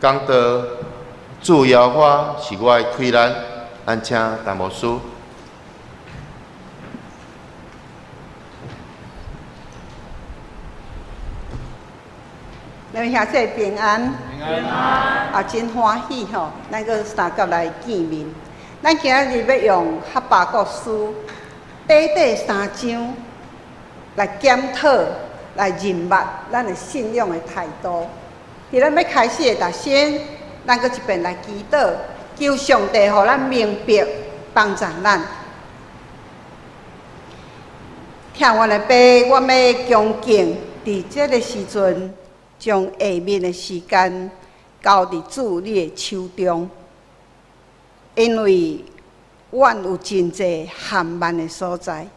講道主耶和華是我的氣力，咱請陳牧師。兩位兄弟平安，平安，啊，真歡喜吼，咱閣相佮來見面。咱今仔日欲用哈巴谷書短短三章來檢討、來認捌咱的信仰的態度。佇咱欲開始的頭先，咱閣一遍來祈禱，求上帝予咱明白，幫助咱。疼阮的爸，阮欲恭敬佇這个時陣，將下面的時間交佇主你的手中，因為阮有真濟含慢的所在，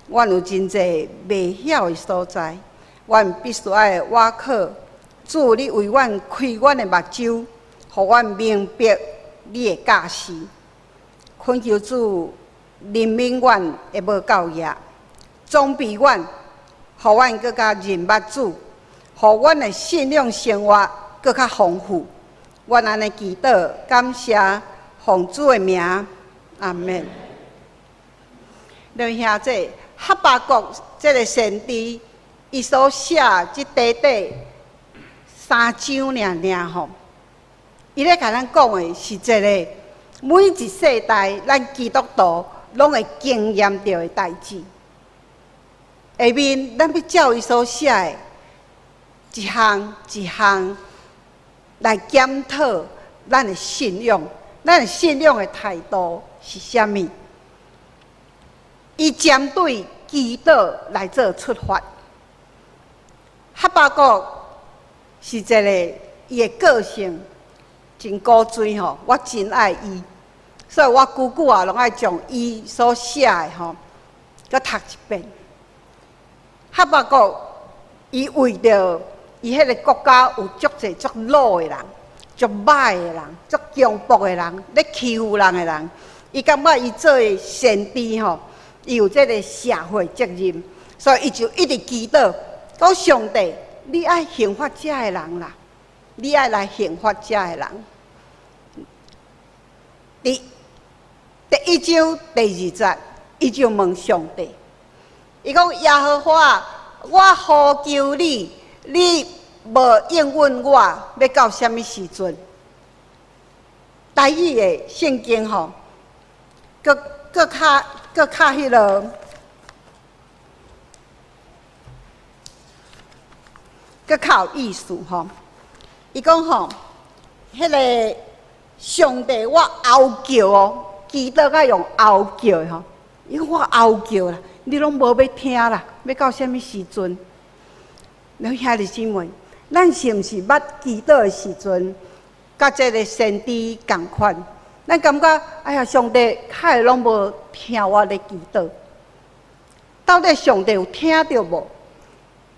阮有真濟袂曉的所在，阮必須愛倚靠主，你為阮開阮的目睭，予阮明白你的教示。懇求主憐憫阮的無夠額，裝備阮，予阮閣較認捌主，予阮的信仰生活閣較豐富。阮按呢祈禱，感謝奉主的名，阿們。兩位兄弟，哈巴谷這个先知，伊所寫這短短三章爾爾吼，伊咧共咱講的是一个每一世代咱基督徒攏會經驗著的代誌。下面咱欲照伊所寫的，一項一項來檢討咱的信仰，咱的信仰的態度是啥物？伊針對祈禱來做出發。哈巴谷是一个伊的個性真古錐吼，我真愛伊，所以我久久啊攏愛將伊所寫的吼，閣讀一遍。哈巴谷伊為著伊彼个國家有足濟足老的人、足歹的人、足強暴的人，咧欺負人的人，伊感覺伊做的先知吼，伊有這个社會責任，所以伊就一直祈禱，講上帝，你愛刑罰遮的人啦，你愛來刑罰遮的人。佇第一章第二節，伊就問上帝，伊講耶和華，我呼求你，你無應允我，欲到啥物時陣？台語的聖經吼，閣閣較閣較彼落，閣較有意思吼。伊講吼，彼个上帝，我哀叫哦，祈禱愛用哀叫的吼。伊講我哀叫啦，你攏無欲聽啦，欲到啥物時陣？兩兄弟姊妹，咱是毋是捌祈禱的時陣，佮這个先知仝款？咱感覺，哎呀，上帝較會攏無聽我咧祈禱。到底上帝有聽著無？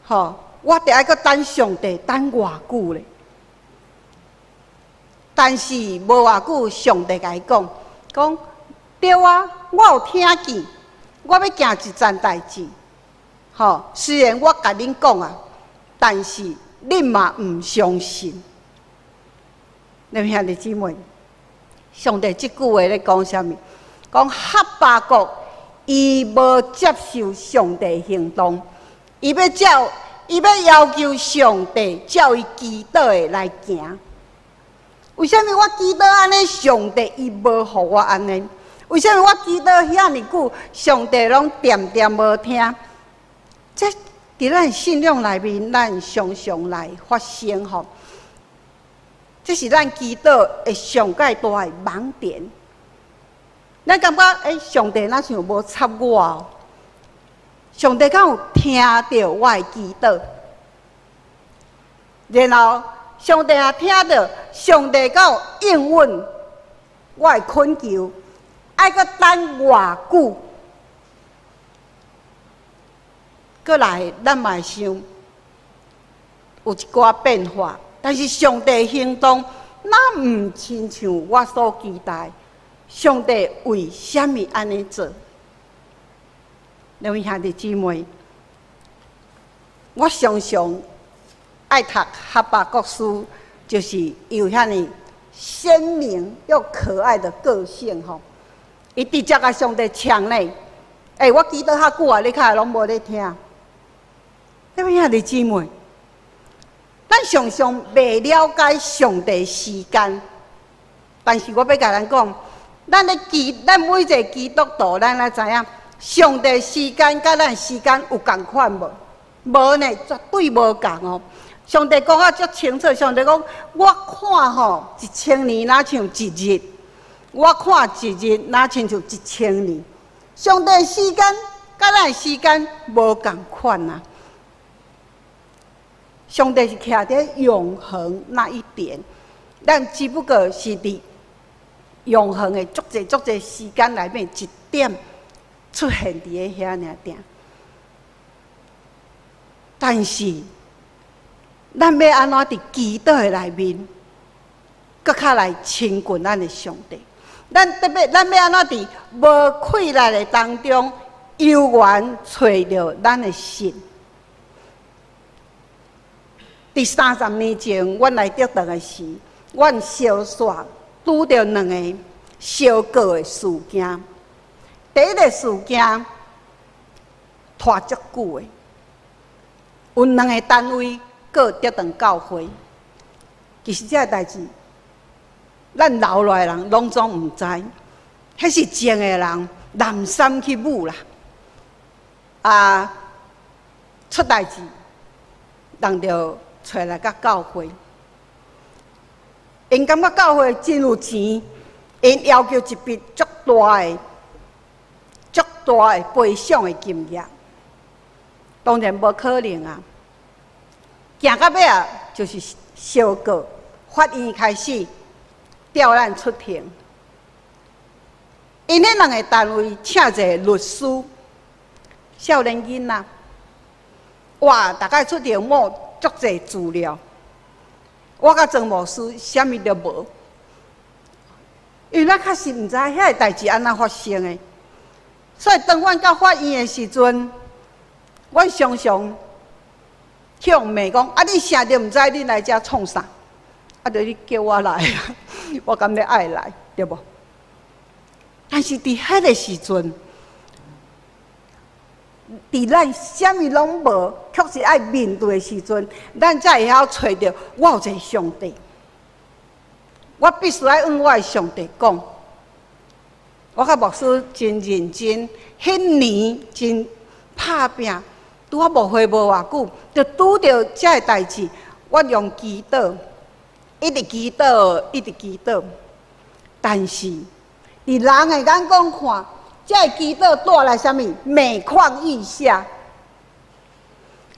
吼，我著愛閣等上帝等偌久咧？但是無偌久，上帝共伊講，講對啊，我有聽見，我欲行一件代誌。吼，雖然我共恁講啊，但是恁嘛毋相信。兩兄弟姊妹，上帝這句話咧講啥物？講哈巴谷伊無接受上帝行動，伊欲照，伊欲要求上帝照伊祈禱的來行。為啥物我祈禱按呢，上帝伊無予我按呢？為啥物我祈禱遐爾久，上帝攏恬恬無聽？這佇咱信仰內面，咱常常來發生吼。這是咱祈禱的上蓋大的盲點。咱感覺，欸，上帝若像無插我哦？上帝敢有聽著我的祈禱？然後上帝若聽著，上帝敢有應允我的懇求？愛閣等偌久？閣來，咱嘛會想有一寡變化，但是上帝行動，若毋親像我所期待。上帝為啥物按呢做？兩位兄弟姊妹，我常常愛讀哈巴谷書就是有遐爾鮮明又可愛的個性吼。伊直接共上帝嗆咧，欸，我祈禱較久啊，你較會攏無咧聽。各位兄弟姊妹，咱常常袂了解上帝時間，但是我欲共咱講，咱咧基，咱每一個基督徒，咱愛知影，上帝時間佮咱時間有仝款無？無呢，絕對無仝哦。上帝講啊足清楚，上帝講，我看吼一千年若像一日，我看一日若親像一千年。上帝時間佮咱時間無仝款啊！上帝是徛佇永恆那一點，咱只不過是佇永恆的足濟足濟時間內面一點出現佇咧遐爾點。但是，咱欲按怎佇祈禱的內面，閣較來親近咱的上帝？咱特別，咱欲按怎佇無氣力的當中，猶原揣著咱的神？佇30年前，阮來竹塘的時，阮相紲拄著兩个相告的事件。第一个事件拖足久的，有兩个單位告竹塘教會。其實這个代誌，咱留落來的人攏總毋知，彼是前的人濫三去舞啦，啊，出代誌，人就揣來佮教會，𪜶感覺教會真有錢，𪜶要求一筆足大的、足大的賠償的金額，當然無可能啊！行到尾啊，就是相告，法院開始調咱出庭。𪜶彼兩個單位請一个律師，少年囡仔，哇！逐擺出庭某足濟資料，我佮莊牧師啥物都無，因為咱確實毋知遐个代誌按怎發生的，所以當阮到法院的時陣，阮常常去予罵講：啊，你啥都毋知，你來遮創啥？啊，著你叫我來啊，我敢欲愛來，對無？但是佇彼个時陣，佇咱啥物攏無，確實愛面對的時陣，咱才會曉揣著我有一个上帝，我必須愛向我的上帝講。我佮牧師真認真，彼年真拍拚，拄仔牧會無偌久，就拄著這个代誌，我用祈禱，一直祈禱，一直祈禱，但是佇人的眼光看，這个祈禱帶來啥物？每況愈下。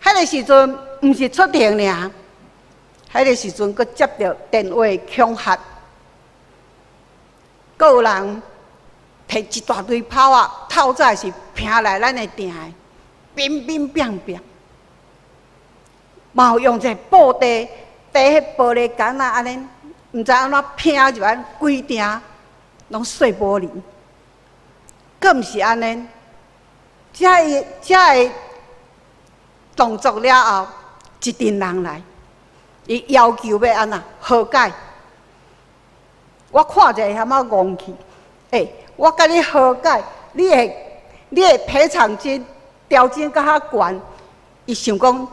彼个時陣毋是出庭爾，彼个時陣閣接著電話恐嚇，閣有人提一大堆炮仔，透早是拚來咱的埕的，乒乒乓乓，嘛有用一个布袋提彼玻璃桿仔按呢，毋知按怎拚入來，規埕攏碎玻璃。閣毋是按呢，這个這个動作了後，一陣人來，伊要求欲按怎和解。我看者遐仔戇去，欸，我共你和解，你會賠償金調整閣較懸。伊想講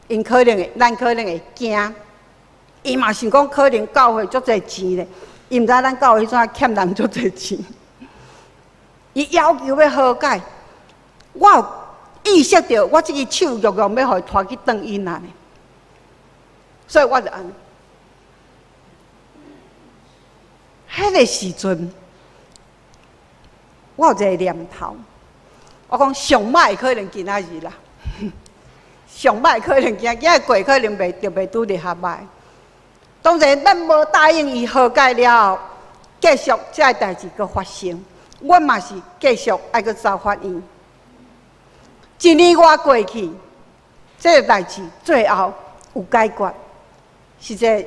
，𪜶可能會，咱可能會驚。伊嘛想講，可能教會足濟錢咧，伊毋知咱教會彼陣欠人足濟錢。伊要求欲和解，我有意識著，我這支手玉玉欲予伊拖去斷𪜶啊呢，所以我就按呢。彼个時陣，我有一個念頭，我講上歹可能今仔日啦，上歹可能今仔日過可能袂著袂拄著較歹。當然，咱無答應伊和解了後，繼續這个代誌閣發生，阮嘛是繼續愛閣走法院。一年外過去，這个代誌最後有解決，是一个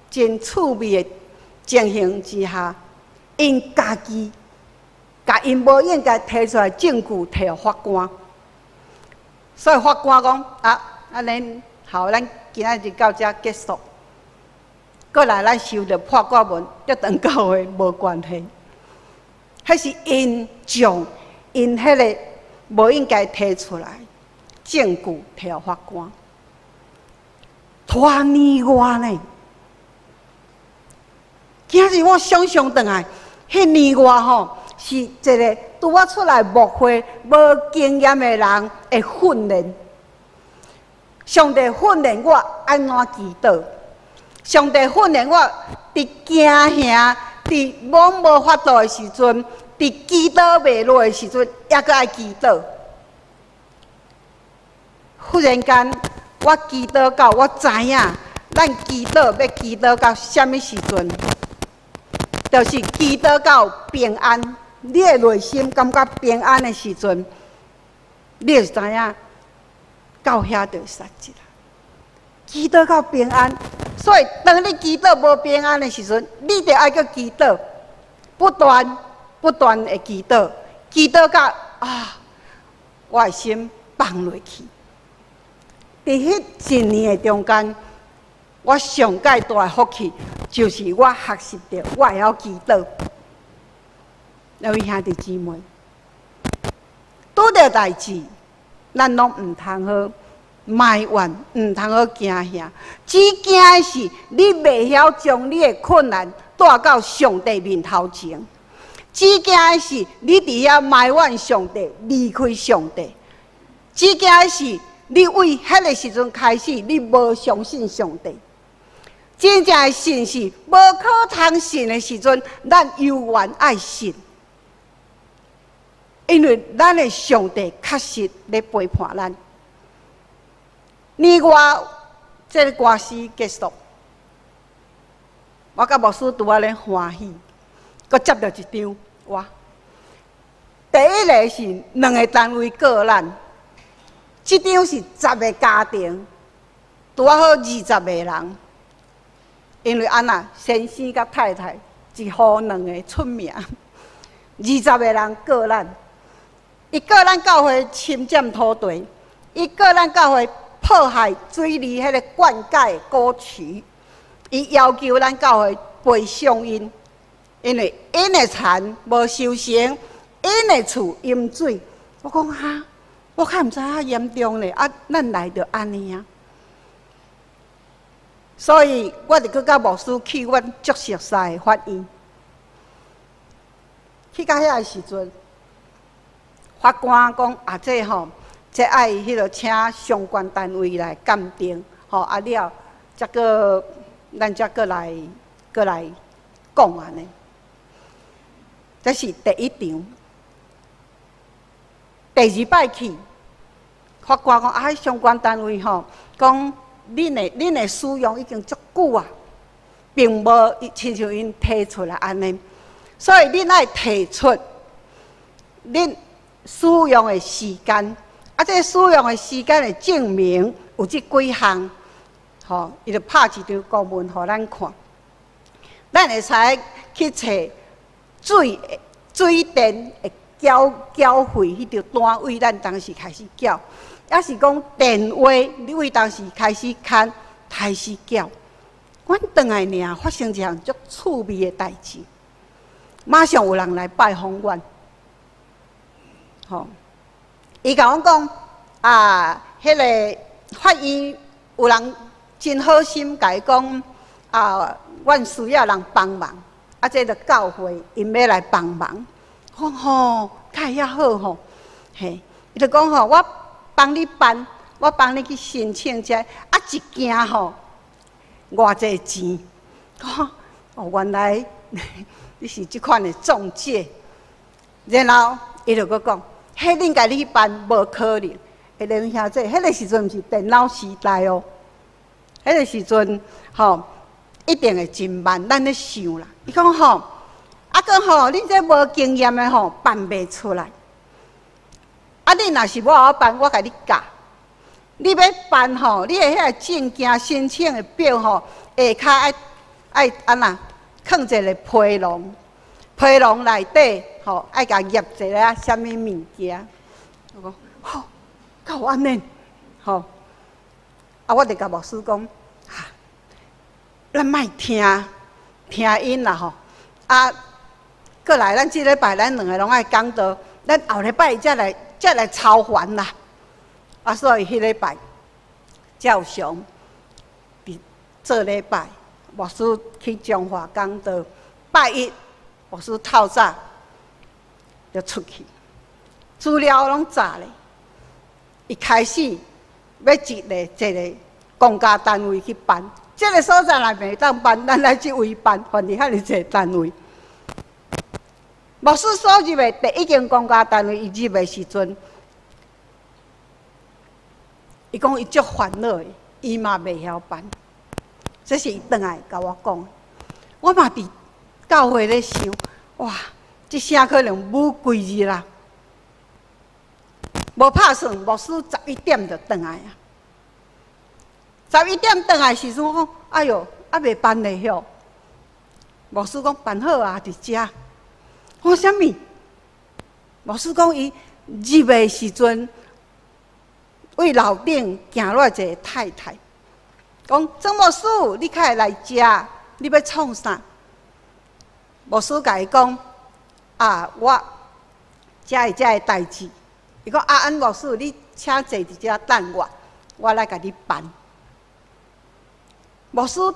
真趣味的情形之下，𪜶家己共𪜶無應該提出來證據提予法官，所以法官講啊，按呢好，咱今仔日到遮結束。過來咱收著破掛文，佮長教會無關係。彼是𪜶將𪜶彼个無應該提出來證據提予法官，拖年外呢？今日我想象轉來，彼年外吼是一个拄仔出來牧會無經驗的人的訓練。上帝訓練我按怎祈禱，上帝訓練我佇驚嚇、佇攏無法度的時陣，佇祈禱袂落的時陣，猶閣愛祈禱。忽然間，我祈禱到我知影，咱祈禱欲祈禱到啥物時陣，就是祈禱到平安。你的內心感覺平安的時陣，你就知影到遐就會使啦。祈禱到平安，所以當你祈禱無平安的時陣，你就愛閣祈禱，不斷不斷的祈禱，祈禱到啊，我的心放落去。佇彼一年的中間，我上蓋大的福氣，就是我學習著，我會曉祈禱。兩位兄弟姊妹，拄著代誌，咱攏毋通好埋怨，毋通好驚嚇。只驚的是你袂曉將你的困難帶到上帝面頭前。只驚的是你佇遐埋怨上帝，離開上帝。只驚的是你為彼个時陣開始，你無相信上帝。真正的信是無可通信的時陣，咱猶原愛信，因為咱的上帝確實咧陪伴咱。年外這个官司結束，我佮牧師拄仔咧歡喜，閣接著一張哇！第一个是兩个單位告咱，這張是十个家庭，拄仔好二十个人。因為按怎先生佮太太一戶兩个出名，二十个人告咱，伊告咱教會侵佔土地，伊告咱教會破壞水利彼个灌溉溝渠，伊要求咱教會賠償𪜶，因為𪜶的田無收成，𪜶的厝淹水。我講哈，我較毋知影嚴重咧，啊，咱來著按呢啊。所以，我就閣佮牧師去阮足熟似的法院。去到遐的時陣，法官講啊，這吼，這愛彼个請相關單位來鑑定，吼啊了，才閣咱才閣來閣來講按呢。這是第一場。第二擺去，法官講啊，彼相關單位吼講，恁的使用已經足久啊，並無親像𪜶提出來按呢，所以恁愛提出恁使用的時間，啊，這个使用的時間的證明有這幾項，吼，伊就拍一張公文予咱看，咱會使去揣水電的繳繳費彼張單位，咱當時開始繳。抑是講電話，你為當時開始牽，開始繳。阮轉來爾發生一項足趣味的代誌，馬上有人來拜訪阮，吼，伊共阮講啊，彼个法院有人真好心共伊講啊，阮需要人幫忙，啊，這个教會𪜶欲來幫忙。我講吼，敢會遐好吼，嘿，伊就講吼，我幫你辦，我幫你去申請這，啊，一件吼，偌濟錢？哦，原來你是這款的中介。然後伊就閣講，彼恁家己去辦無可能。欸，連兄姐，彼个時陣毋是電腦時代哦，彼个時陣吼一定會真慢，咱咧想啦。伊講吼，啊，閣吼，恁這無經驗的吼，辦袂出來。啊，你若是無曉辦，我共你教。你欲辦吼，你的彼个證件申請的表吼，下跤愛愛按怎，囥一个批籠，批籠內底吼愛共挹一个啥物物件。我講吼，敢有按呢？吼，啊，我就共牧師講，哈，咱莫聽聽𪜶啦吼。啊，過來，咱這禮拜咱兩个攏愛講道，咱後禮拜才來操煩啦。啊，所以彼禮拜照常佇做禮拜，牧師去彰化講道，拜一牧師透早就出去，資料攏早咧。伊開始欲一个一个公家單位去辦，這个所在若袂當辦，咱來這位辦，反正遐爾濟單位。牧師所入的第一間公家單位，伊入的時陣，伊講伊足煩惱的，伊嘛袂曉辦。這是伊轉來共我講，我嘛佇教會咧想，哇，這聲可能舞規日啦。無拍算，牧師11點就轉來啊。十一點轉來時陣，我講，哎喲，猶未辦咧吼。牧師講辦好啊，佇遮。我講啥物？牧師講伊入的時陣，對樓頂行落來一个太太，講曾牧師，你較會來遮，你欲創啥？牧師共伊講，啊，我遮的遮的代誌。伊講啊，按牧師，你請坐佇遮等我，我來共你辦。牧師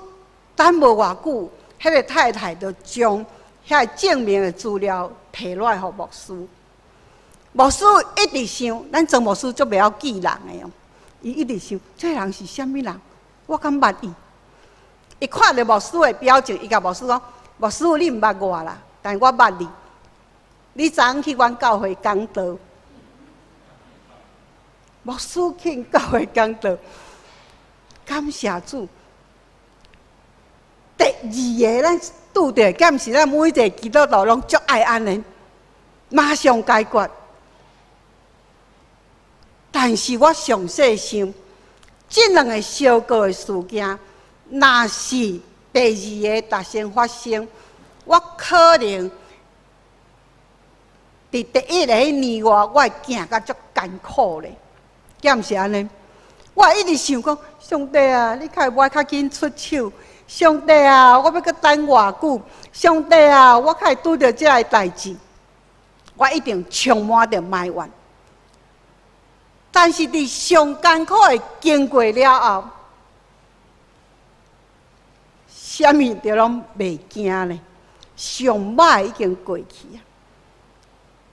等無偌久，彼个太太就將遐證明的資料提落來予牧師。牧師一直想，咱曾牧師足袂曉記人的哦。伊一直想，這个人是啥物人？我敢捌伊？伊看著牧師的表情，伊共牧師講：牧師，你毋捌我啦，但我捌你。你昨昏去阮教會講道。牧師去教會講道，感謝主。第二个，咱拄著，敢是咱每一个基督徒攏足愛按呢，馬上解決。但是我詳細想，這兩个相告的事件，若是第二个逐先發生，我可能佇第一个彼年外，我會行甲足艱苦咧，敢毋是按呢？我一直想講，上帝啊，你較會欲較緊出手？上帝啊，我欲閣等偌久？上帝啊，我較會拄著這个代誌，我一定充滿著埋怨。但是佇上艱苦的經過了後，啥物就攏袂驚咧，上歹已經過去啊！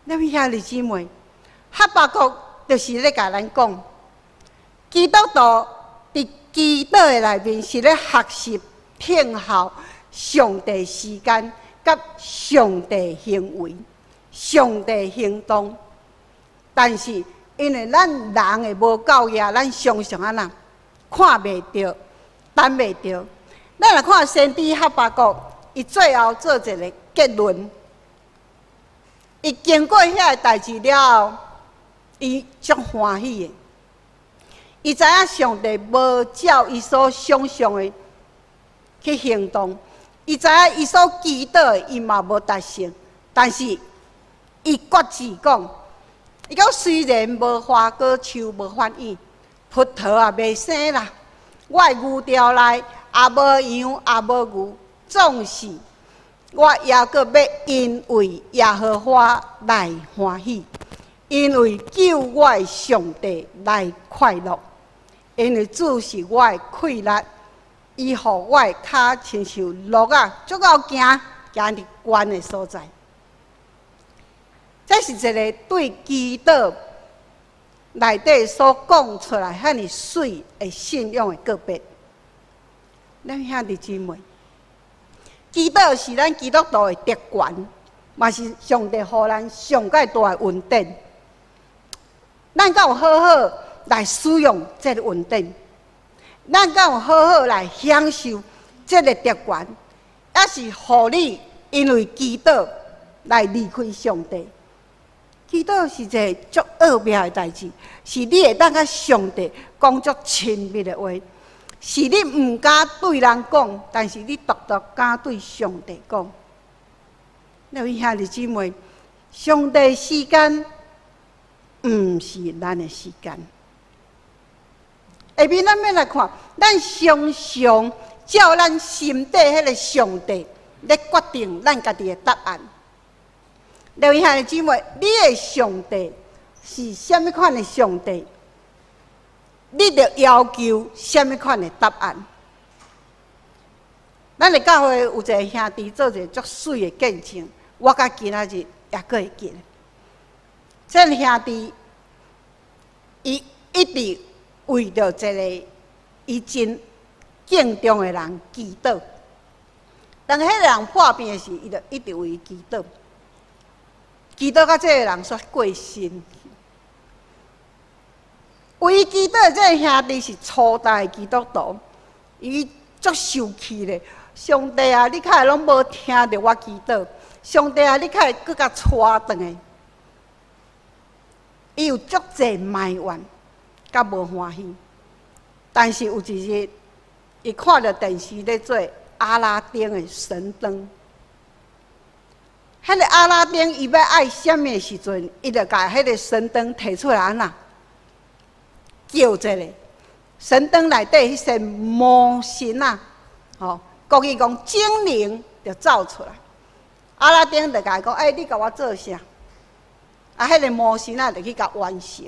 咱兄弟姊妹，哈巴谷就是咧共咱講，基督徒佇祈禱的內面是咧學習聽候上帝時間、佮上帝行為、上帝行動。但是因為咱人的無夠額，咱常常按怎看袂著、等袂著。咱來看先知哈巴谷，伊最後做一个結論。伊經過遐个代誌了後，伊足歡喜的。伊知影上帝無照伊所想象的去行動，伊知影伊所祈禱的伊嘛無達成，但是伊決志講，伊講雖然無花果樹無反應，葡萄也袂生啦，我的牛犢內也無羊也無牛，總是我猶閣欲因為耶和華來歡喜，因為救我的上帝來快樂，因為主是我的氣力，伊予我的跤親像鹿仔，足𠢕行，行佇懸的所在。這是一个對祈禱內底所講出來遐爾媠的信仰的告白。咱兄弟姊妹，祈禱是咱基督徒的特權，嘛是上帝予咱上蓋大的恩典。咱敢有好好來使用這个恩典？咱敢有好好來享受這个特權？抑是予你因為祈禱來離開上帝？祈禱是一个足奧妙的代誌，是你會當佮上帝講足親密的話，是你毋敢對人講，但是你獨獨敢對上帝講。各位兄弟姊妹，上帝時間毋是咱的時間。下面咱欲來看，咱常常照咱心底彼个上帝咧決定咱家己的答案。各位兄弟姊妹，你的上帝是啥物款的上帝？你著要求啥物款的答案？咱的教會有一个兄弟做一个足媠的見證，我到今仔日猶閣會記得。這个兄弟，伊一直為著一个伊真敬重的人祈禱。當彼個人破病的時，伊就一直為伊祈禱，祈禱到這个人煞過身。為伊祈禱的這个兄弟是初代基督徒，伊足受氣咧。上帝啊，你較會攏無聽著我祈禱？上帝啊，你較會閣共帶轉來？伊有足濟埋怨，佮無歡喜。但是有一日，伊看著電視咧做阿拉丁的神燈。彼个阿拉丁伊欲愛啥物的時陣，伊就共彼个神燈提出來按怎叫一个神燈內底彼些魔神仔，吼，國語講精靈就走出來。阿拉丁就共伊講：欸，你共我做啥？啊，彼个魔神仔就去共完成。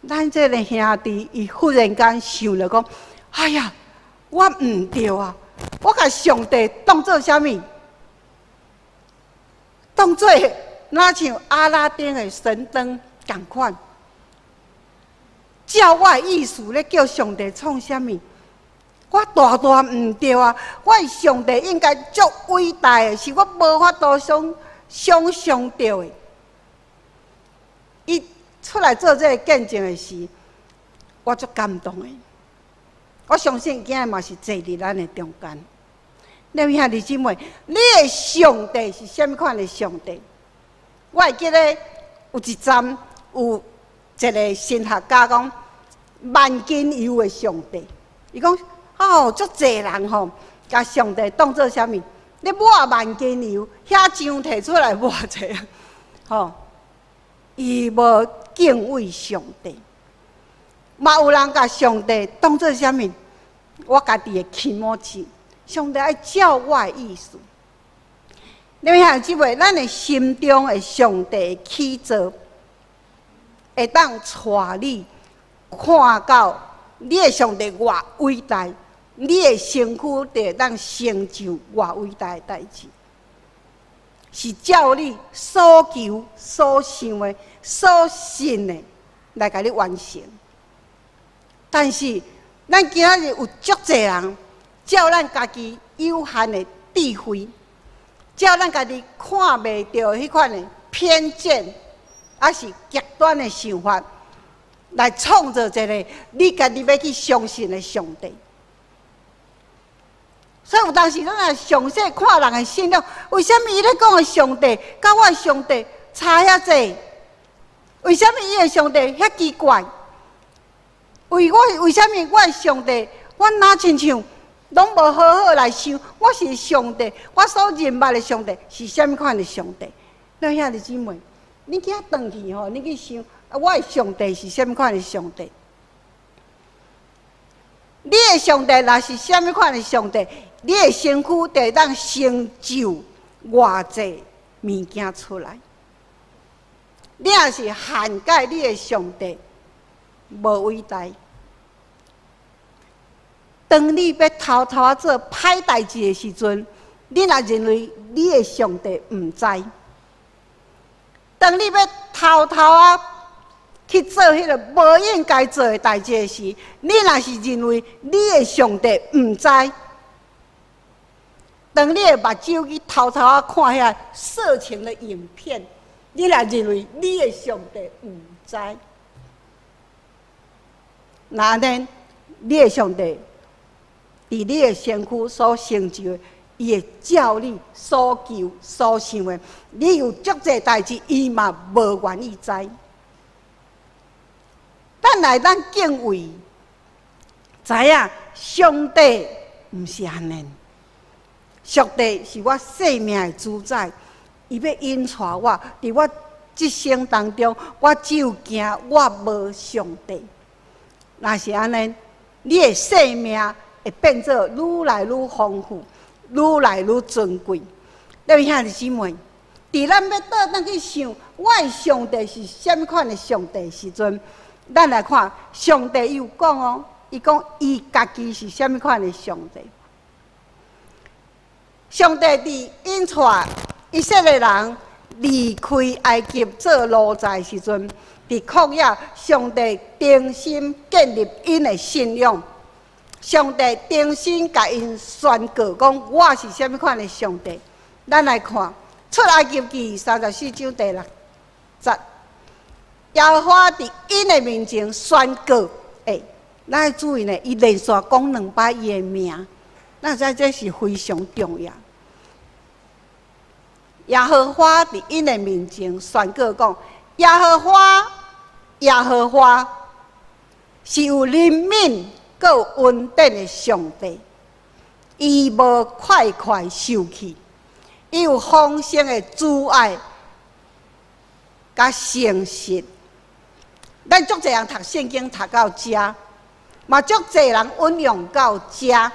咱這个兄弟，伊忽然間想著講：哎呀，我毋對啊！我共上帝當做啥物？當做若像阿拉丁的神燈仝款，照我的意思咧叫上帝創啥物？我大大毋對啊！我的上帝應該足偉大的，是我無法度想像著的。伊出來做這個見證的時，我足感動的。我相信今日嘛是坐佇咱的中間。各位兄弟姊妹，你的上帝是啥物款的上帝？我會記得有一站有一個神學家講萬金油的上帝，伊講哦，足濟人吼，共上帝當做啥物？咧抹萬金油，遐漿提出來抹者，吼，伊無敬畏上帝。嘛有人共上帝當做啥物？我家己的気持ち，上帝愛照我的意思。你們兄弟姊妹，咱的心中的上帝起座，會當帶你看到你的上帝偌偉大，你的身軀就會當成就偌偉大的代誌，是照你所求、所想的、所信的來共你完成。但是，咱今仔日有足濟人，照咱家己有限的智慧，照咱家己看袂著彼款的偏見，抑是極端的想法，來創造一個你家己欲去相信的上帝。所以有當時咱若詳細看人的信仰，為啥物伊咧講的上帝，佮我的上帝差遐濟？為啥物伊的上帝遐奇怪？為我為啥物我的上帝，我若親像攏無好好來想，我是上帝，我所認捌的上帝是啥物款的上帝？咱兄弟姊妹，你去遐轉去吼，你去想，我的上帝是啥物款的上帝？你的上帝若是啥物款的上帝，你的身軀就會當成就偌濟物件出來。你若是限制你的上帝無偉大，當你欲偷偷仔做歹代誌的時陣，你若認為你的上帝毋知；當你欲偷偷仔去做彼个無應該做的代誌時，你若是認為你的上帝毋知；當你的目睭去偷偷仔看遐色情的影片，你若認為你的上帝毋知，那按呢，你的上帝佇你的身軀所成就的，伊會照你所求所想的，你有足濟代誌，伊嘛無願意知。咱來咱敬畏，知影上帝毋是按呢。上帝是我生命的主宰，伊欲引帶我，佇我這生當中，我只有驚我無上帝。若是按呢，你的生命會變做愈來愈豐富，愈來愈尊貴。各位兄弟姊妹，佇咱欲倒轉去想，我的上帝是啥物款的上帝時陣，咱來看上帝伊有講哦，伊講伊家己是啥物款的上帝。上帝佇引帶以色列人離開埃及做奴才時陣，佇曠野，上帝重新建立𪜶的信仰。上帝重新共𪜶宣告講：我是啥物款的上帝。咱來看出埃及記34章第6節，耶和華佇𪜶的面前宣告。欸，咱愛注意呢，伊連續講兩擺伊的名，咱知這是非常重要。耶和華佇𪜶的面前宣告講：耶和華，耶和華是有憐憫、閣有恩典的上帝，伊無快快受氣，伊有豐盛的慈愛佮誠實。咱足濟人讀聖經讀到遮，嘛足濟人引用到遮，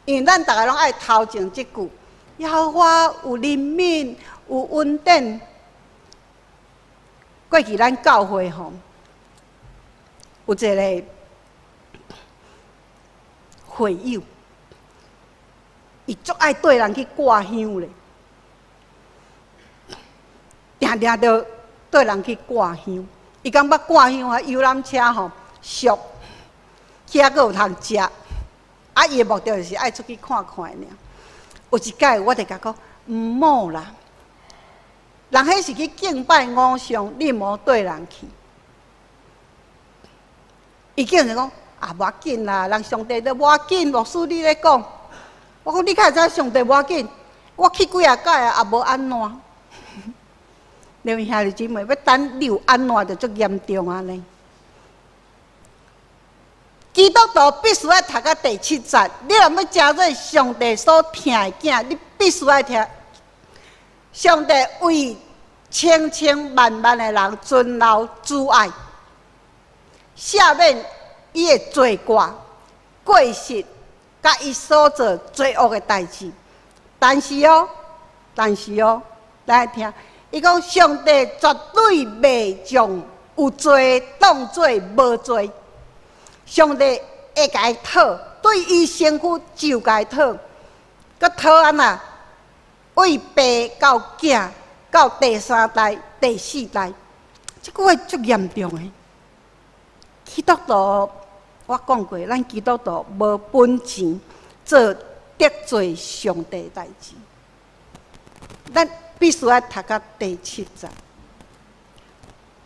因為咱逐个攏愛頭前這句：耶和華有憐憫，有恩典。過去咱教會吼，有一個會友，伊足愛綴人去掛香咧，定定著綴人去掛香。伊感覺掛香啊，遊覽車吼俗，去遐閣有通食。啊，伊的目的就是愛出去看看爾。有一擺，我就共講，毋好啦，人彼是去敬拜偶像，你毋好綴人去。伊竟然講啊，無要緊啦，人上帝都無要緊，牧師你咧講，我講你較會知上帝無要緊，我去幾仔擺啊，也無按怎。兩位兄弟姊妹，欲等你有按怎就足嚴重按呢。基督徒必須愛讀到第七節，你若欲成做上帝所疼的囝，你必須愛聽。上帝為千千萬萬的人存留慈愛，赦免伊的罪過、過失，佮伊所做罪惡的代誌。但是哦，但是哦，來聽，伊講上帝絕對袂將有罪當做無罪。上帝會共伊討，對伊身軀就共伊討，閣討按怎？為爸到囝到第三代、第四代，這句話足嚴重的。基督徒，我講過，咱基督徒無本錢做得罪上帝的代誌，咱必須愛讀到第七節。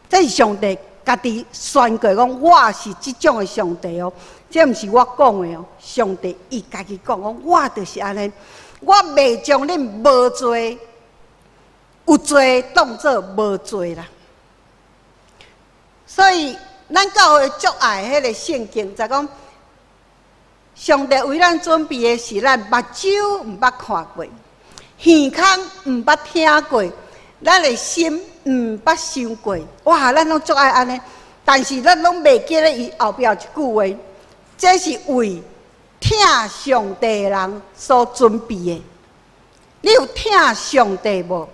這是上帝家己宣告講，我是這種的上帝哦，這毋是我講的哦。上帝伊家己講講，我就是按呢，我袂將恁無罪、有罪當做無罪啦。所以，咱教會足愛彼個聖經，就講上帝為咱準備的是咱目睭毋捌看過，耳孔毋捌聽過，咱的心毋捌想過。哇！咱攏足愛按呢，但是咱攏袂記得伊後壁有一句話，這是為疼上帝的人所準備的。你有疼上帝無？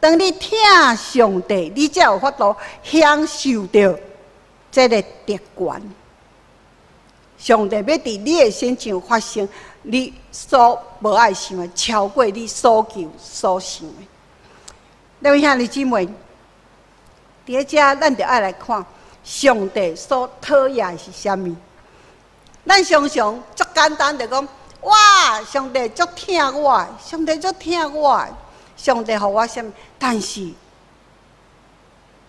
當你疼上帝，你才有法度享受著這个特權。上帝欲佇你的身上發生你所無愛想的，超過你所求所想的。各位兄弟姊妹，佇遮咱著愛來看上帝所討厭的是啥物。咱常常足簡單就講，哇！上帝足疼我，上帝足疼我，上帝予我啥物？但是，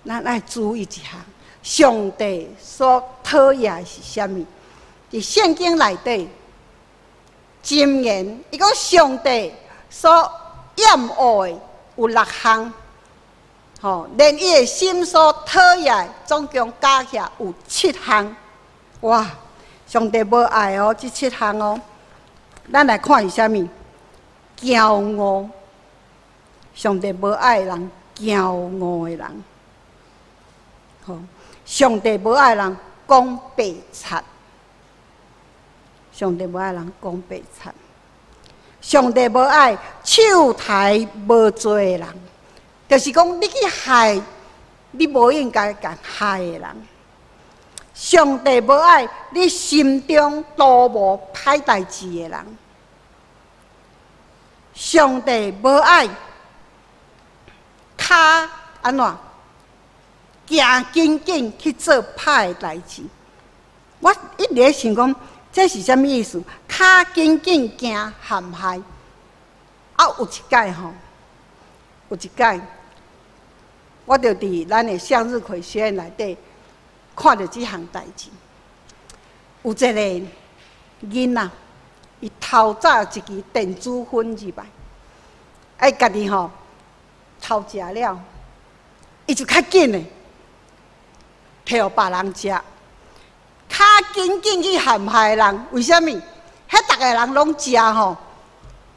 咱愛注意一下，上帝所討厭的是啥物？佇聖經內底，箴言伊講上帝所厭惡的有六項，吼，連伊的心所討厭，總共加起來有七項。哇！上帝無愛哦，這七項哦，咱來看是啥物？驕傲，上帝無愛人驕傲的人，吼，上帝無愛人講白賊。上帝無愛人講白賊，上帝無愛手刣無罪的人，就是講你去害你無應該共害的人。上帝無愛你心中圖謀歹代誌的人。上帝無愛跤按怎行緊緊去做歹的代誌。我一直咧想講，這是啥物意思？跤緊緊行陷害。啊，有一擺吼，有一擺，我就佇咱的向日葵學院內底看著這項代誌。有一个囡仔，伊偷走一支電子粉入來，啊，伊家己吼偷食了，伊就較緊的提予別人食。跤緊緊去陷害人，為啥物？彼逐个人攏食吼，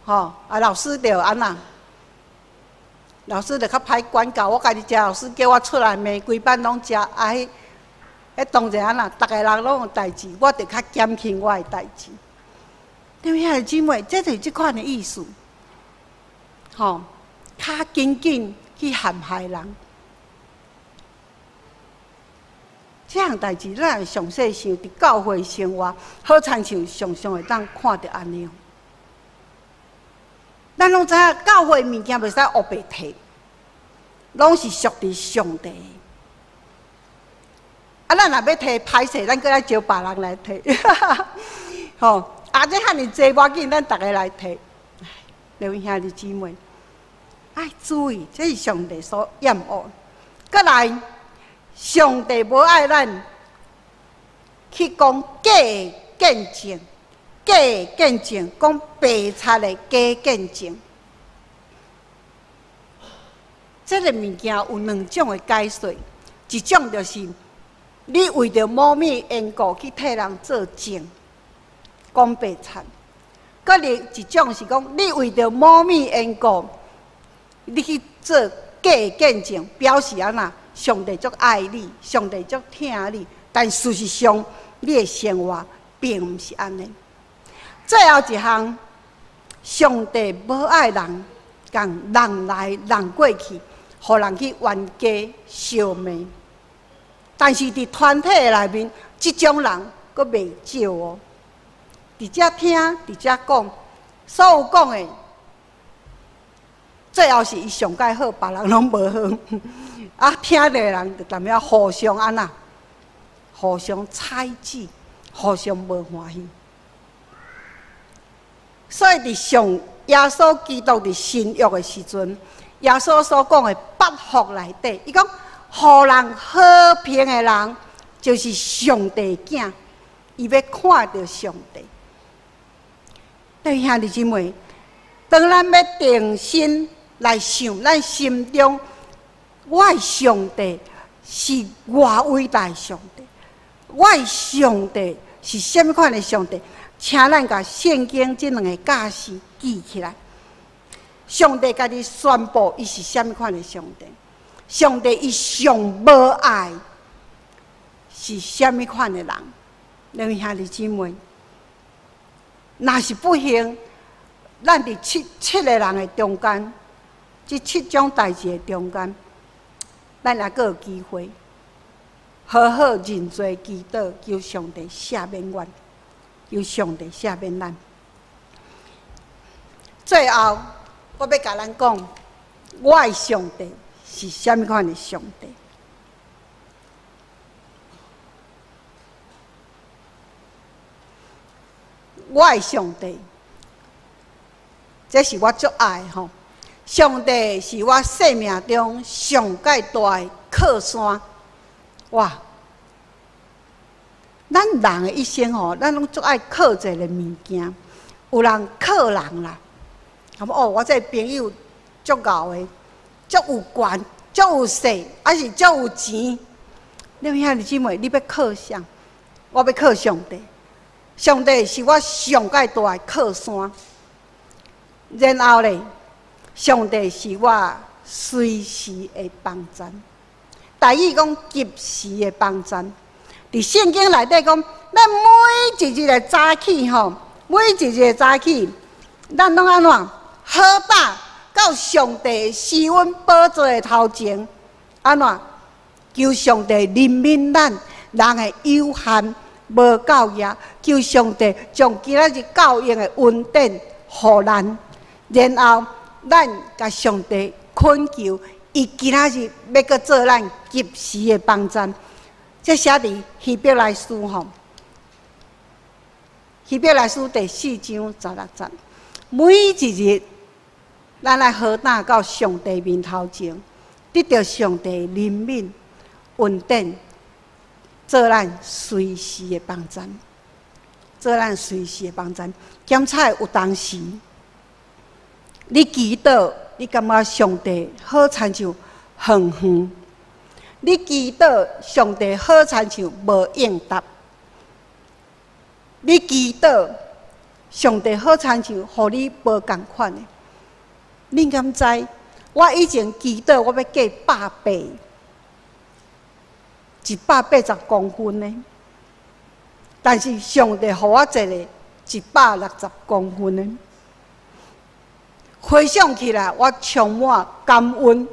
吼啊！老師就按怎？老師就較歹管教。我家己食，老師叫我出來罵，規班攏食啊！彼彼當然按怎？逐个人攏有代誌，我就較減輕我的代誌。對不兄弟姊妹，這就是這款的意思。吼，跤緊緊去陷害人。這項代誌，咱若詳細想，佇教會生活，好親像常常會當看著按呢。咱攏知影，教會物件袂使烏白提，攏是屬佇上帝。啊，咱若欲提歹勢，咱閣愛招別人來提。吼，啊，這遐爾濟無要緊，咱逐个來提。各位兄弟姊妹，愛注意，這是上帝所厭惡。閣來。上帝無愛咱去講假見證，假見證，講白賊的假見證。這个物件有兩種的解說，一種就是你為著某物緣故去替人做證，講白賊；閣另一種是講你為著某物緣故，你去做假見證，表示按怎？上帝足愛你，上帝足疼你，但事實上，你的生活並毋是按呢。最後一項，上帝無愛人，共人來人過去，予人去冤家相罵。但是佇團體內面，這種人閣袂少哦。佇遮聽，佇遮講，所有講的，最後是伊上蓋好，別人攏無好。啊，聽著的人就踮遐互相按怎，互相猜忌，互相無歡喜。所以佇上耶穌基督佇新約的時陣，耶穌所講的八福內底，伊講，予人和平的人，就是上帝囝，伊欲看著上帝。對兄弟姊妹，當咱欲定心來想，咱心中。我的上帝是偌偉大的上帝，我的上帝是啥物款的上帝？請咱共聖經這兩个教示記起來。上帝家己宣布，伊是啥物款的上帝？上帝伊上無愛是啥物款的人？兩位兄弟姊妹，若是不幸，咱佇七七个人的中間，這七種代誌的中間。咱猶閣有機會，好好認罪祈禱，求上帝赦免阮，求上帝赦免咱。最後，我欲共咱講，我的上帝是啥物款的上帝？我的上帝，這是我足愛的吼。上帝是我生命中上蓋大的靠山。哇！咱人的一生吼，咱攏足愛靠一个物件。有人靠人啦，哦，我這个朋友足𠢕的，足有權，足有勢，抑是足有錢。你有兄弟姊妹，你欲靠啥？我欲靠上帝。上帝是我上蓋大的靠山。然後咧，上帝是我隨時的幫贊，台語講及時的幫贊。佇聖經內底講，咱每一日的早起吼，每一日的早起，咱攏按怎好膽到上帝施恩寶座的頭前，按怎求上帝憐憫咱人的有限無夠額，求上帝將今仔日夠用的恩典予咱，然後咱共上帝懇求，伊今仔日欲閣做咱及時的幫贊。這寫佇希伯來書吼，希伯來書第四章十六節。每一日，咱來好膽到上帝面頭前，得著上帝憐憫、恩典，做咱隨時的幫贊，做咱隨時的幫贊。檢查有當時，你祈禱，你感覺上帝好親像遠遠；你祈禱，上帝好親像無應答；你祈禱，上帝好親像予你無仝款的。恁敢知？我以前祈禱，我欲過百八，180公分呢。但是上帝予我一个160公分的。回想起來，我充滿感恩，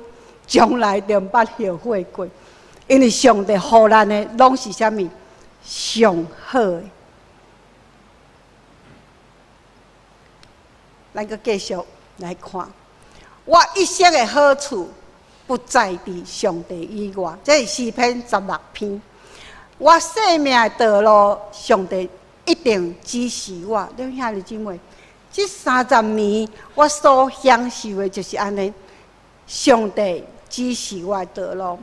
從來就毋捌後悔過。因為上帝予咱的攏是啥物？上好的。咱閣繼續來看，我一生的好處不在佇上帝以外，這是詩篇十六篇。我生命的道路，上帝一定指示我。恁兄弟姊妹，這30年我所享受的就是按呢，上帝指示我的道路，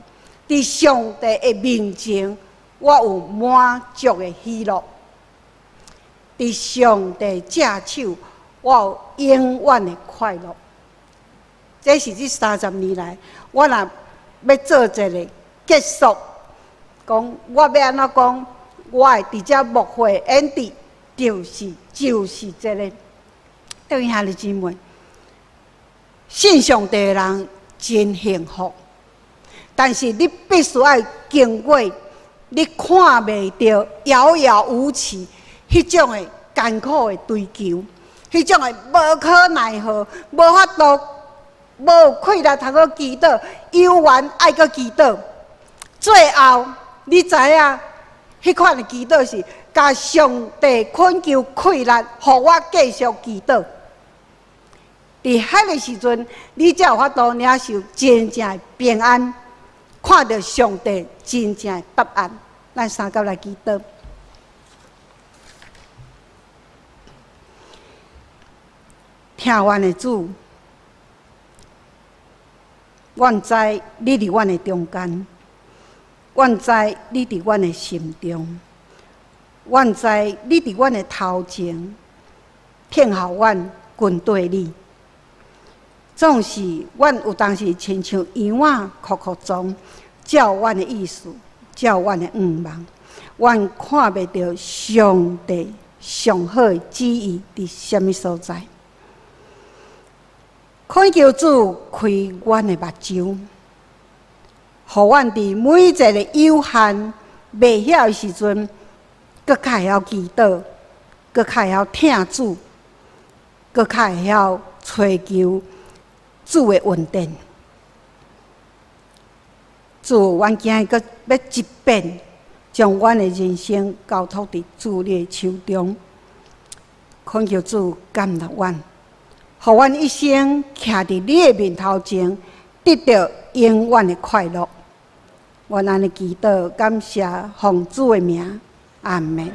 佇上帝的面前，我有滿足的喜樂；佇上帝正手，我有永遠的快樂。這是這三十年來，我若欲做一个結束，講我欲按怎講，我會佇遮牧會 end，就是這个。各位兄弟姊妹，信上帝的人真幸福，但是你必須愛經過你看袂著、遙遙無期彼種的艱苦的追求，彼種的無可奈何、無法度、無氣力通閣祈禱，猶原愛閣祈禱。最後，你知影，彼款的祈禱是共上帝懇求氣力，予我繼續祈禱。佇彼个時陣，你才有法度領受真正的平安，看著上帝真正的答案。咱三甲來祈禱。疼阮的主，阮知你佇阮的中間，阮知你佇阮的心中，阮知你佇阮的頭前，聽候阮跟綴你。總是阮有當時親像羊仔哭哭裝，照阮的意思，照阮的願望，阮看袂著上帝上好的旨意佇啥物所在。懇求主開阮的目睭，予阮佇每一个有限袂曉的時陣，閣較會曉祈禱，閣較會曉疼主，閣較會曉揣求主的恩典。主，阮今日閣欲一遍，將阮的人生交託佇主你的手中，懇求主感納阮，予阮一生徛佇你的面頭前，得著永遠的快樂。阮按呢祈禱，感謝奉主的名，阿們。